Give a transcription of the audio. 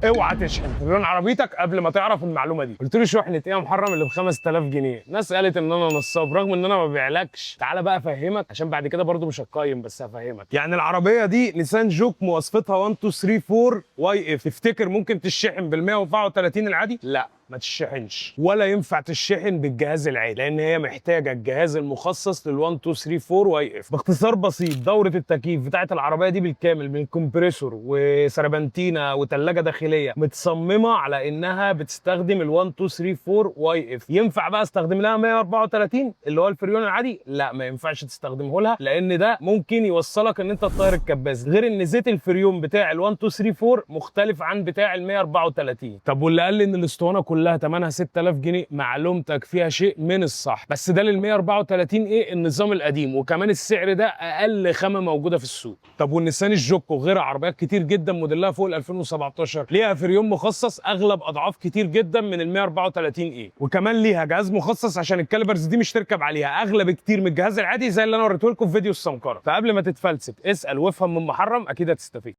اوعى تشحن فريون عربيتك قبل ما تعرف المعلومة دي. قلت له شحنه ايه يا محرم اللي ب 5000 جنيه؟ ناس قالت ان انا نصاب رغم ان انا ما ببيعلكش. تعالى بقى افهمك عشان بعد كده برضو مش هقيم، بس هفهمك. يعني العربية دي نيسان جوك مواصفتها 1 2 3 4 YF، تفتكر ممكن تشحن بال 134 العادي؟ لا ما تشحنش، ولا ينفع تشحن بالجهاز العادي لان هي محتاجه الجهاز المخصص لل 1 2 3 4 YF. باختصار بسيط، دوره التكييف بتاعه العربية دي بالكامل من compressor وسربنتينا وثلاجه داخلية متصممه على انها بتستخدم ال 1 2 3 4 YF. ينفع بقى استخدم لها 134 اللي هو الفريون العادي؟ لا ما ينفعش تستخدمه لها، لان ده ممكن يوصلك ان انت تطير الكباس. غير ان زيت الفريون بتاع ال 1 2 3 4 مختلف عن بتاع ال 134. طب واللي قال لي ان الاسطوانة كلها ثمنها 6000 جنيه، معلومتك فيها شيء من الصح، بس ده لل 134 ايه النظام القديم، وكمان السعر ده اقل خامة موجودة في السوق. طب والنيسان الجوك وغيرها عربيات كتير جدا موديلها فوق ال 2017 ليها فريون مخصص اغلب اضعاف كتير جدا من ال 134 A، وكمان ليها جهاز مخصص عشان ال calipers دي مش تركب عليها، اغلى بكتير من الجهاز العادي زي اللي انا وريته لكم في فيديو السمكره. فقبل ما تتفلسف اسال وافهم من محرم، اكيد هتستفيد.